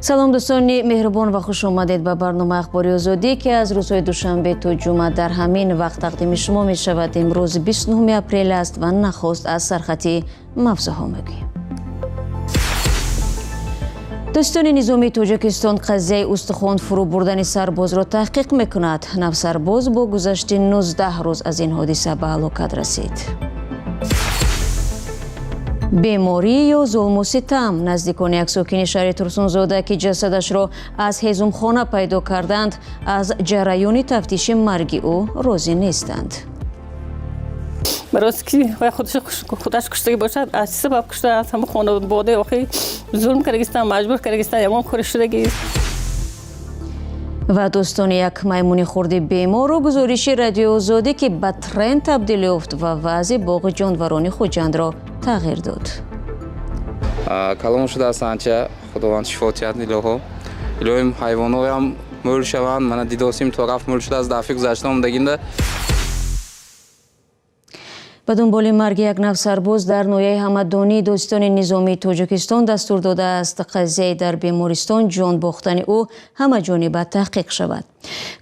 Салом, дӯстони меҳрубон, ва хуш омадед ба барномаи Ахбори Озодӣ, ки аз рӯзҳои душанбе то ҷумъа дар ҳамин вақт тақдими шумо мешавад. Имрӯз 29 апрел аст ва нахуст аз сархати мавзӯъҳо мегӯем. Дӯстони низомии Тоҷикистон қазияи устухон фурӯ бурдани сарбозро таҳқиқ мекунад. Навсарбоз бо гузашти 19 рӯз аз ин ҳодиса ба ҳалокат расид. Беморӣ ё зулму ситам? Наздикони як сокини шаҳри Турсунзода, ки ҷасадашро аз ҳезумхона пайдо карданд, аз ҷараёни тафтиши марги ӯ розӣ нестанд. Барои ки худаш куштагӣ бошад, аз чӣ сабаб кушта? Аз ҳама хонавода охи зулм кардагистан, маҷбур кардагистан, ягон кори шудагӣ. Ва дӯстони як маймуни хурди бемору гузориши Радиои Озодӣ, ки ба тренд табдил ёфт ва вазъи боғи ҷонварони Хуҷандро тағйир дод. Калон шудааст анча, Худованд шифо диҳад, илоҳо, илоҳим, ҳайвонҳоям мӯл шаванд. Мана дидосим, торафт мӯл шудааст, дафъи гузашта омдагинда. Ба дунболи марги як навсарбоз дар ноҳияи Ҳамадонӣ, дӯстони низомии Тоҷикистон дастур додааст, қазияи дар бемористон ҷон бохтани ӯ ҳамаҷониба таҳқиқ шавад.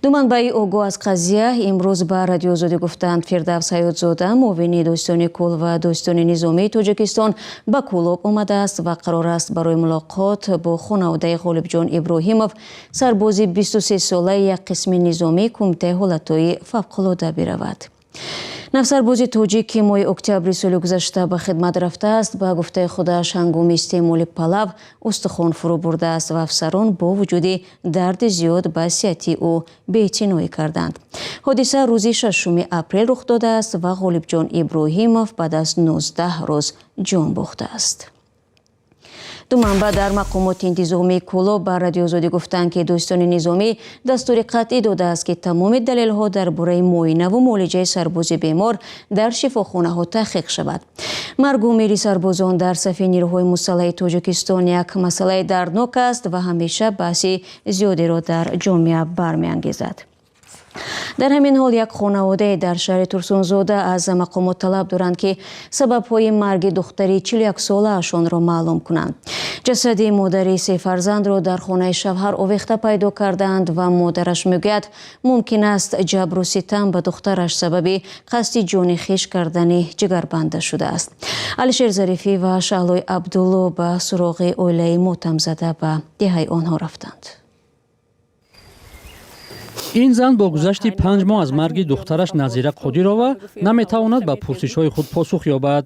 Ду манбаи огоҳ аз қазия имрӯз ба Радиои Озодӣ гуфтанд, Фирдавс Ҳаётзода, муовини дӯстони кул ва дӯстони низомии Тоҷикистон, ба Кӯлоб омадааст ва қарор аст барои мулоқот бо хонаводаи Ғолибҷон Иброҳимов, сарбози 23-солаи як қисми низомии Кумитаи ҳолатҳои фавқулода, биравад. Навсарбози тоҷик, ки моҳи октябри соли гузашта ба хидмат рафтааст, ба гуфтаи худаш, ҳангоми истеъмоли палав устухон фурӯ бурдааст ва афсарон бо вуҷуди дарди зиёд ба сиҳатии ӯ беэътиноӣ карданд. Ҳодиса рӯзи 6 апрел рух додааст ва Ғолибҷон Иброҳимов баъд аз 19 рӯз ҷон бохтааст. Ду манбаъ дар мақомоти интизомии Кӯлоб ба Радиои Озодӣ гуфтанд, ки дӯстони низомӣ дастури қатъӣ додааст, ки тамоми далелҳо дар бораи муоинаву муолиҷаи сарбози бемор дар шифохонаҳо таҳқиқ шавад. Маргу мири сарбозон дар сафи нирӯҳои мусаллаҳи Тоҷикистон як масъалаи дарднок аст ва ҳамеша баҳси зиёдеро дар ҷомеа бармеангезад. Дар ҳамин ҳол, як хонаводае дар шаҳри Турсунзода аз мақомот талаб доранд, ки сабабҳои марги духтари 41-солаашонро маълум кунанд. Ҷасади модари сефарзандро дар хонаи шавҳар овехта пайдо кардаанд ва модараш мегӯяд, мумкин аст ҷабру ситам ба духтараш сабаби қасди ҷони хеш кардани ҷигарбанда шудааст. Алишер Зарифӣ ва Шаҳлои Абдулло ба суроғи оилаи мотамзада ба деҳаи онҳо рафтанд. Ин зан бо гузашти 5 моҳ аз марги духтараш Назира Қодирова наметавонад ба пурсишҳои худ посух ёбад.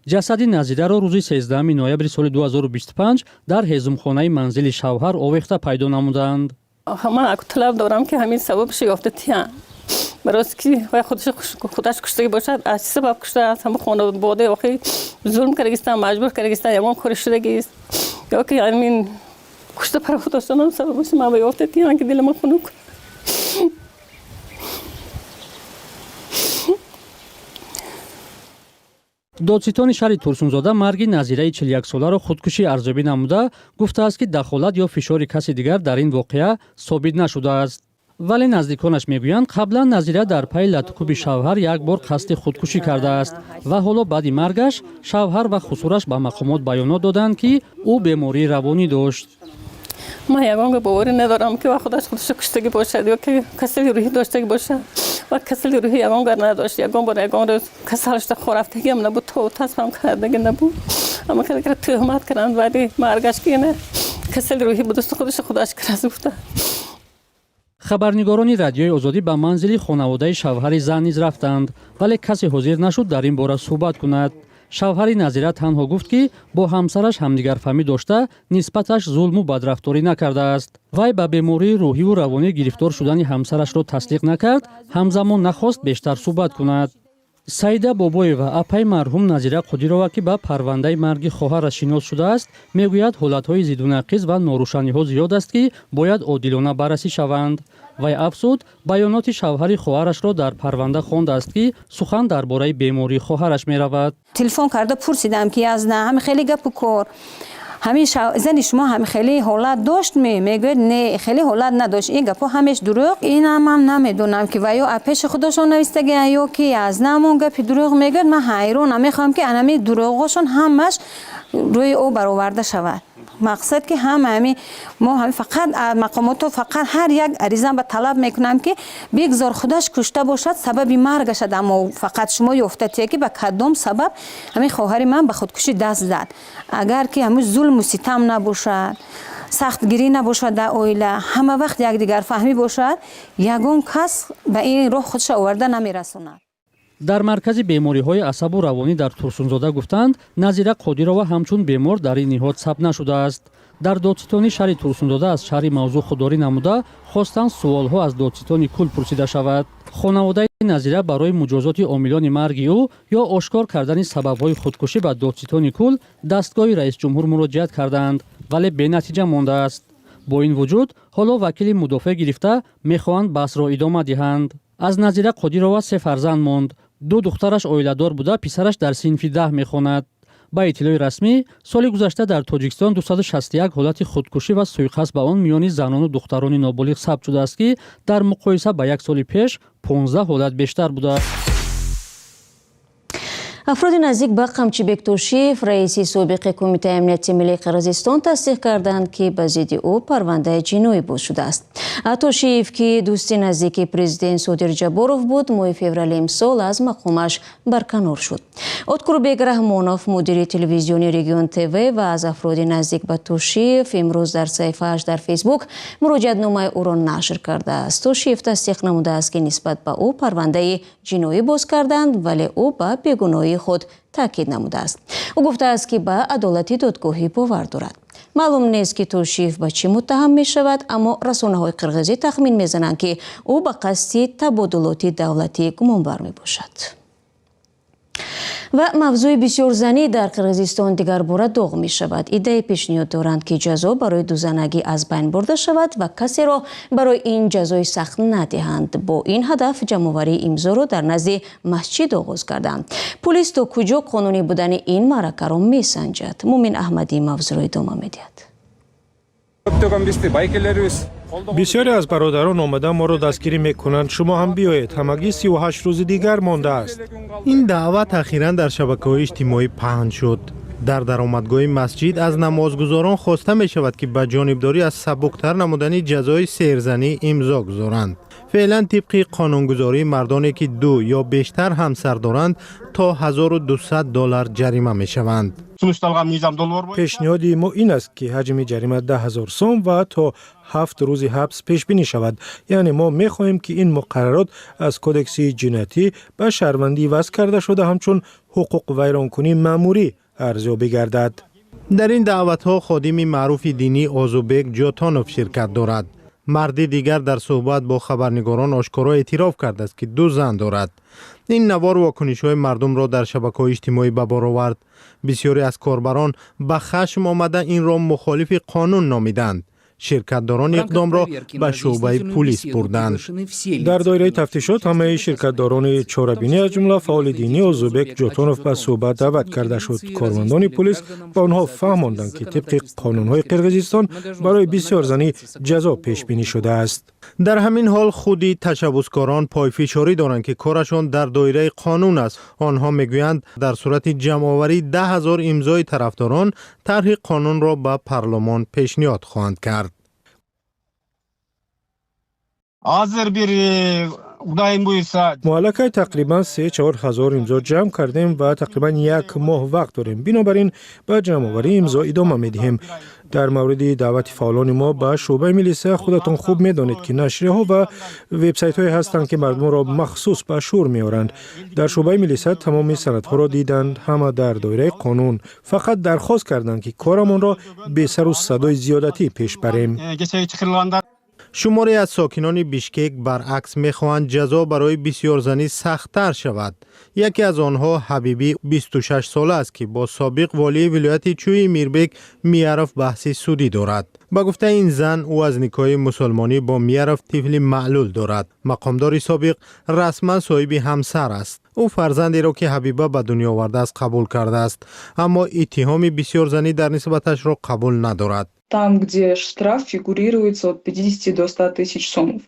Ҷасади Назираро рӯзи 13 ноябри соли 2025 дар ҳезумхонаи манзили шавҳар овехта пайдо намуданд. Ман талаб дорам, ки ҳамин сабабшо ёфта тиҳанд. Барои ки худаш куштагӣ бошад, аз чӣ сабаб кушта? Аз ҳама хонавода охи зулм кардагистан, маҷбур кардагистан, ягон кори шудагист ё ки ҳамин кушта парохтоштанам сабабшо ман ёфта тиҳанд, ки дили ман хунук. Додситони шаҳри Турсунзода марги Назираи 41-соларо худкушӣ арзёбӣ намуда, гуфтааст, ки дахолат ё фишори каси дигар дар ин воқеа собит нашудааст. Вале наздиконаш мегӯянд, қаблан Назира дар пайи латукӯби шавҳар як бор қасди худкушӣ кардааст ва ҳоло баъди маргаш шавҳар ва хусураш ба мақомот баёнот доданд, ки ӯ бемории равонӣ дошт. Ман ягон боварӣ надорам, ки худаш худашо куштагӣ бошад ё ки касали рӯҳӣ доштагӣ бошад. Ва касали рӯҳӣ ягон гар надошт, ягон бор, ягон рӯз касал шуда хорафтагиам набуд, то тасмам кардагӣ набуд. Аммо кара тӯҳмат карданд баъди маргаш, ки ина касали рӯҳӣ будасту худашо худаш кард, гуфта. Хабарнигорони Радиои Озодӣ ба манзили хонаводаи шавҳари зан низ рафтанд, вале касе ҳозир нашуд дар ин бора суҳбат кунад. Шавҳари Назира танҳо гуфт, ки бо ҳамсараш ҳамдигарфаҳмӣ дошта, нисбаташ зулму бадрафторӣ накардааст. Вай ба бемории рӯҳиву равонӣ гирифтор шудани ҳамсарашро тасдиқ накард, ҳамзамон нахост бештар суҳбат кунад. Саида Бобоева, апаи марҳум Назира Қодирова, ки ба парвандаи марги хоҳараш шинос шудааст, мегӯяд, ҳолатҳои зиддунақиз ва норӯшаниҳо зиёд аст, ки бояд одилона баррасӣ шаванд. Вай афзуд, баёноти шавҳари хоҳарашро дар парванда хондааст, ки сухан дар бораи бемории хоҳараш меравад. Телефон карда пурсидам, ки аз на ҳами хеле гапу кор, ҳамин зани шумо ҳами хеле ҳолат дошт? Мегӯяд, не, хеле ҳолат надошт. Ин гапҳо ҳамеш дурӯғ. Инам ман намедонам, ки ва ё пеши худошон навистагиан ё ки аз намон гапи дурӯғ мегӯяд. Ман ҳайронам, мехоҳам, ки анами дурӯғҳошон ҳамаш рӯи об бароварда шавад. Мақсад, ки ҳама ҳами мо ҳами фақат мақомото, фақат ҳар як аризам ба талаб мекунам, ки бигзор худаш кушта бошад, сабаби маргашад, аммо фақат шумо ёфта тия, ки ба кадом сабаб ҳамин хоҳари ман ба худкушӣ даст зад. Агар ки ҳамин зулму ситам набошад, сахтгирӣ набошад, дар оила ҳама вақт якдигарфаҳмӣ бошад, ягон кас ба ин роҳ худша оварда намерасонад. Дар маркази бемориҳои асабу равонӣ дар Турсунзода гуфтанд, Назира Қодирова ҳамчун бемор дар ин ниҳод сабт нашудааст. Дар додситонии шаҳри Турсунзода аз шарҳи мавзӯъ худдорӣ намуда, хостанд суолҳо аз додситони кул пурсида шавад. Хонаводаи Назира барои муҷозоти омилони марги ӯ ё ошкор кардани сабабҳои худкушӣ ба додситони кул, дастгоҳи раисҷумҳур муроҷиат кардаанд, вале бенатиҷа мондааст. Бо ин вуҷуд, ҳоло вакили мудофеъ гирифта, мехоҳанд баҳсро идома диҳанд. Аз Назира Қодирова се фарзанд монд. Ду духтараш оиладор буда, писараш дар синфи 10 мехонад. Ба иттилои расмӣ, соли гузашта дар Тоҷикистон 261 ҳолати худкушӣ ва суиқасд ба он миёни занону духтарони ноболиғ сабт шудааст, ки дар муқоиса ба як соли пеш 15 ҳолат бештар будааст. Афроди наздик ба Қамчибек Тошиев, раиси собиқи Кумитаи амнияти миллии Қирғизистон, тасдиқ карданд, ки ба зидди ӯ парвандаи ҷиноӣ боз шудааст. Тошиев, ки дӯсти наздики президент Содир Ҷаборов буд, моҳи феврали имсол аз мақомаш барканор шуд. Откурбек Раҳмонов, мудири телевизиони Регион ТВ ва аз афроди наздик ба Тошиев, имрӯз дар саҳифааш дар Фейсбук муроҷиатномаи ӯро нашр кардааст. Тошиев тасдиқ намудааст, ки нисбат ба ӯ парвандаи ҷиноӣ боз карданд, вале ӯ ба бегуноҳии худ таъкид намудааст. Ӯ гуфтааст, ки ба адолати додгоҳӣ бовар дорад. Маълум нест, ки Тошиев ба чӣ муттаҳам мешавад, аммо расонаҳои қирғизӣ тахмин мезананд, ки ӯ ба қасди табодулоти давлатӣ гумонбар мебошад. Ва мавзӯи бисёрзанӣ дар Қирғизистон дигарбора доғ мешавад. Иддае пешниҳод доранд, ки ҷазо барои дузанагӣ аз байн бурда шавад ва касеро барои ин ҷазои сахт надиҳанд. Бо ин ҳадаф ҷамъоварии имзоро дар назди масҷид оғоз карданд. Пулис то куҷо қонунӣ будани ин маъракаро месанҷад? Мумин Аҳмадӣ мавзӯъро идома медиҳад. Көптөгөн бизди байкелерибиз. Бисёре аз бародарон омада, моро дастгирӣ мекунанд: «Шумо ҳам биёед, ҳамагӣ 38 рӯзи дигар мондааст». Ин даъват ахиран дар шабакаҳои иҷтимоӣ паҳн шуд. Дар даромадгоҳи масҷид аз намозгузорон хоста мешавад, ки ба ҷонибдорӣ аз сабуктар намудани ҷазои серзанӣ имзо гузоранд. Феълан, тибқи қонунгузорӣ, мардоне ки ду ё бештар ҳамсар доранд, то 1200 доллар ҷарима мешаванд. Сунушталган мыйзам долбоор боюнча Пешниҳоди мо ин аст, ки ҳаҷми ҷарима 10 000 сом ва то 7 рӯзи ҳабс пешбинӣ шавад. Яъне мо мехоҳем, ки ин муқаррарот аз кодекси ҷиноятӣ ба шаҳрвандӣ иваз карда шуда, ҳамчун ҳуқуқвайронкунии маъмурӣ арзёбӣ гардад. Дар ин даъватҳо ходими маъруфи динӣ Озубек Ҷотонов ширкат дорад. Марди дигар дар суҳбат бо хабарнигорон ошкоро эътироф кардааст, ки ду зан дорад. Ин навор вокунишҳои мардумро дар шабакаҳои иҷтимоӣ ба бор овард. Бисёре аз корбарон ба хашм омада, инро мухолифи қонун номиданд. Ширкатдорон иқдомро ба шӯъбаи пулис бурданд. Дар доираи тафтишот ҳамаи ширкатдорони чорабинӣ, аз ҷумла фаъоли динӣ Озубек Ҷотонов, ба суҳбат даъват карда шуд. Кормандони пулис ба онҳо фаҳмонданд, ки тибқи қонунҳои Қирғизистон барои бисёрзанӣ ҷазо пешбинӣ шудааст. Дар ҳамин ҳол, худи ташаббускорон пойфишорӣ доранд, ки корашон дар доираи қонун аст. Онҳо мегӯянд, дар сурати ҷамъоварии 10 000 имзои тарафдорон тарҳи қонунро ба парлумон пешниҳод хоҳанд кард. Азыр бир кудайым буюрса. Мо аллакай тақрибан 3-4 ҳазор имзо ҷамъ кардем ва тақрибан як моҳ вақт дорем. Бинобар ин ба ҷамъоварии имзо идома медиҳем. Дар мавриди даъвати фаъолони мо ба шӯъбаи милиса, худатон хуб медонед, ки нашрияҳо ва вебсайтҳое ҳастанд, ки мардумро махсус ба шӯр меоранд. Дар шӯъбаи милиса тамоми санадҳоро диданд, ҳама дар доираи қонун. Фақат дархост карданд, ки корамонро бесару садои зиёдатӣ пеш барем. Кечеги чакырылгандар. Шуморе аз сокинони Бишкек, баръакс, мехоҳанд ҷазо барои бисёрзанӣ сахттар шавад. Яке аз онҳо Ҳабибӣ 26 сола аст, ки бо собиқ волии вилояти Чӯи Мирбек Мияров баҳси судӣ дорад. Ба гуфтаи ин зан, ӯ аз никоҳи мусулмонӣ бо Мияров тифли маълул дорад. Мақомдори собиқ расман соҳиби ҳамсар аст. Ӯ фарзандеро, ки Ҳабиба ба дунё овардааст, қабул кардааст, аммо иттиҳоми бисёрзанӣ дар нисбаташро қабул надорад. Там, где штраф фигурируется от 50 до 100 тысяч сомов.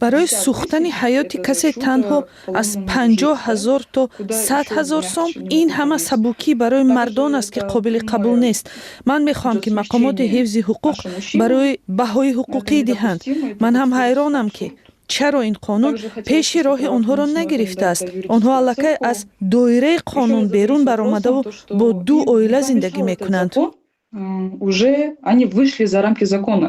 Барои сӯхтани ҳаёти касе танҳо аз 50 000 то 100 000 сом. Ин ҳама сабукӣ барои мардон аст, ки қобили қабул нест. Ман мехоҳам, ки мақомоти ҳифзи ҳуқуқ барои баҳои ҳуқуқӣ диҳанд. Ман ҳам ҳайронам, ки чаро ин қонун пеши роҳи онҳоро нагирифтааст. Онҳо аллакай аз доираи қонун берун баромадаву бо ду оила зиндагӣ мекунанд. Уже они вышли за рамки закона.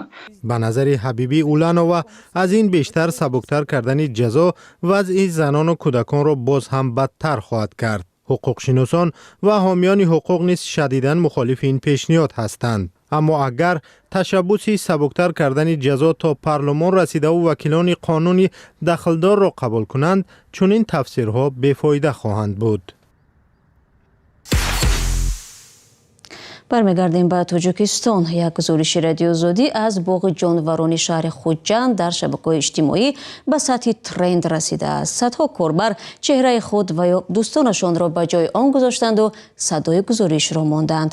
Ба назари Ҳабибӣ Уланова, аз ин бештар сабуктар кардани ҷазо вазъи занону кӯдаконро боз ҳам бадтар хоҳад кард. Ҳуқуқшиносон ва ҳомиёни ҳуқуқ низ шадидан мухолифи ин пешниҳод ҳастанд. Аммо агар ташаббуси сабуктар кардани ҷазо то парлумон расидаву вакилони қонуни дахлдорро қабул кунанд, чунин тафсирҳо бефоида хоҳанд буд. Бармегардем ба Тоҷикистон. Як гузориши Радиоозодӣ аз боғи ҷонварони шаҳри Хуҷанд дар шабакаҳои иҷтимоӣ ба сатҳи тренд расидааст. Садҳо корбар чеҳраи худ ва ё дӯстонашонро ба ҷои он гузоштанду садои гузоришро монданд.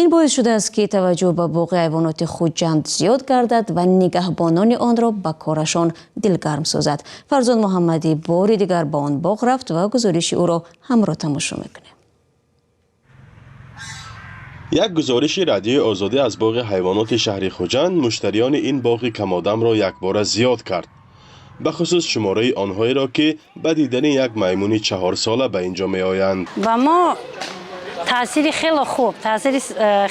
Ин боис шудааст, ки таваҷҷӯҳ ба боғи ҳайвоноти Хуҷанд зиёд гардад ва нигаҳбонони онро ба корашон дилгарм созад. Фарзон Муҳаммадӣ бори дигар ба он боғ рафт ва гузориши ӯро ҳамроҳ тамошо мекунем. Як гузориши Радиои Озодӣ аз боғи ҳайвоноти шаҳри Хуҷанд муштариёни ин боғи камодамро якбора зиёд кард, бахусус шумораи онҳоеро, ки ба дидани як маймуни чаҳорсола ба ин ҷо меоянд. Ба мо таъсири хеле хуб, таъсири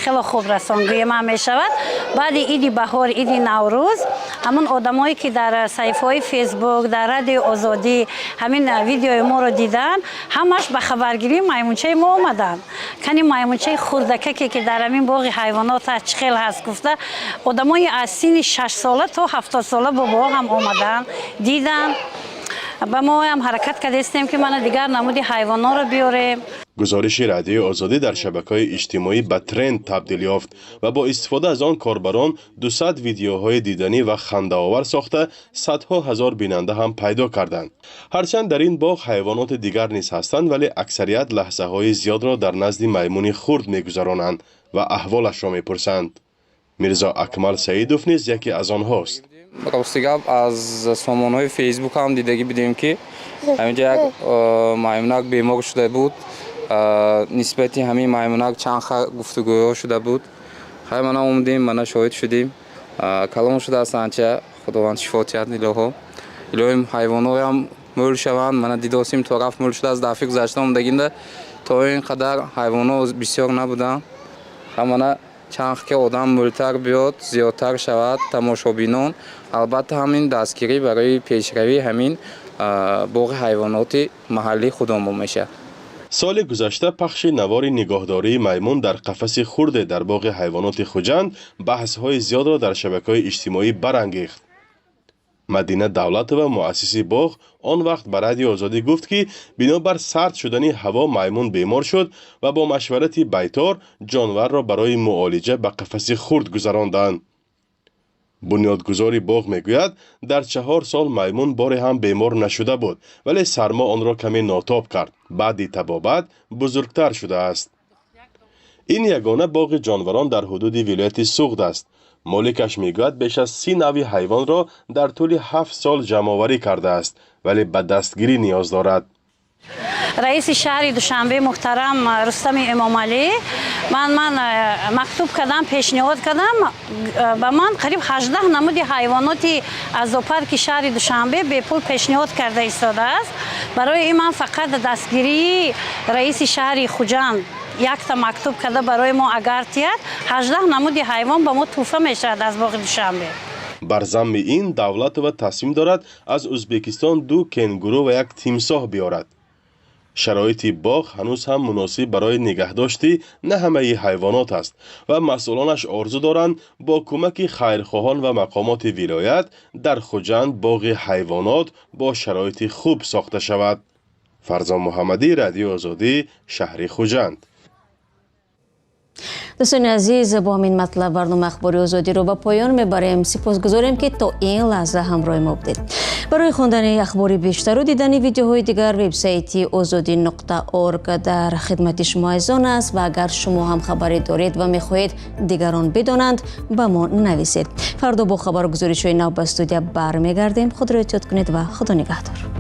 хеле хуб расонгӯи ман мешавад. Баъди иди баҳор, иди Наврӯз, ҳамон одамое, ки дар саҳифаҳои Фейсбук, дар Радиои Озодӣ ҳамин видеои моро диданд, ҳамаш ба хабаргирии маймунчаи мо омаданд. Кани маймунчаи хурдакаке, ки дар ҳамин боғи ҳайвонот ҳаст, чӣ хел ҳаст гуфта, одамои аз синни 6-сола то 70-сола бобоҳо ҳам омаданд, диданд. Ба мо ҳам ҳаракат кардастем, ки мана дигар намуди ҳайвонотро биёрем. Гузориши Радиои Озодӣ дар шабакаҳои иҷтимоӣ ба тренд табдил ёфт ва бо истифода аз он корбарон 200 видеоҳои диданӣ ва хандаовар сохта, садҳо ҳазор бинанда ҳам пайдо карданд. Ҳарчанд дар ин боғ ҳайвоноти дигар низ ҳастанд, вале аксарият лаҳзаҳои зиёдро дар назди маймуни хурд мегузаронанд ва аҳволашро мепурсанд. Мирзо Акмал Саидов низ яке аз онҳост. Рости гап, аз сомонаҳои Фейсбук ҳам дидагӣ будем, ки ҳаминҷа як маймунак бемор шуда буд. Нисбати ҳамин маймунак чанд гуфтугӯҳо шуда буд. Хай, мана омадем, мана шоҳид шудем. Калон шудааст анча, Худованд шифо диҳад, илоҳо. Илоҳим, ҳайвонҳоям мӯл шаванд. Мана дидосим, тораф мӯл шудааст. Дафъи гузашта омадагинда то ин қадар ҳайвонҳо бисёр набуданд. Мана чанд ки одам мӯлтар биёд, зиёдтар шавад тамошобинон, албатта ҳамин дастгирӣ барои пешравии ҳамин боғи ҳайвоноти маҳаллии худамон мешавад. Соли гузашта пахши навори нигоҳдории маймун дар қафаси хурде дар боғи ҳайвоноти Хуҷанд баҳсҳои зиёдро дар шабакаҳои иҷтимоӣ барангехт. Мадина Давлатова, муассиси боғ, он вақт ба Радиои Озодӣ гуфт, ки бинобар сард шудани ҳаво маймун бемор шуд ва бо машварати байтор ҷонварро барои муолиҷа ба қафаси хурд гузаронданд. Бунёдгузори боғ мегӯяд, дар 4 сол маймун боре ҳам бемор нашуда буд, вале сармо онро каме нотоб кард. Баъди табобат бузургтар шудааст. Ин ягона боғи ҷонварон дар ҳудуди вилояти Суғд аст. Моликаш мегӯяд, беш аз 30 навъи ҳайвонро дар тӯли 7 сол ҷамъоварӣ кардааст, вале ба дастгирӣ ниёз дорад. Раиси шаҳри Душанбе муҳтарам Рустами Эмомалӣ, ман мактуб кардам, пешниҳод кардам. Ба ман қариб 18 намуди ҳайвоноти аз зоопарки шаҳри Душанбе бепул пешниҳод карда истодааст. Барои ин ман фақат дастгирии раиси шаҳри Хуҷанд, якта мактуб карда барои мо агар тияд, 18 намуди ҳайвон ба мо тӯҳфа мешавад аз боғи Душанбе. Бар замми ин, Давлатова тасмим дорад аз Ӯзбекистон ду кенгуру ва як тимсоҳ биёрад. Шароити боғ ҳанӯз ҳам муносиб барои нигаҳдошти на ҳамаи ҳайвонот аст ва масъулонаш орзу доранд, бо кӯмаки хайрхоҳон ва мақомоти вилоят дар Хуҷанд боғи ҳайвонот бо шароити хуб сохта шавад. Фарзон Муҳаммадӣ, Радиои Озодӣ, шаҳри Хуҷанд. Дӯстони азиз, бо ҳамин матлаб барномаи Ахбори Озодиро ба поён мебарем. Сипосгузорем, ки то ин лаҳза ҳамроҳи мо будед. Барои хондани ахбори бештару дидани видеоҳои дигар вебсайти озодӣ.орг дар хидмати шумо азизон аст. Ва агар шумо ҳам хабаре доред ва мехоҳед дигарон бидонанд, ба мо нависед. Фардо бо хабару гузоришҳои нав ба студия бармегардем. Худро эҳтиёт кунед ва Худо нигаҳдор.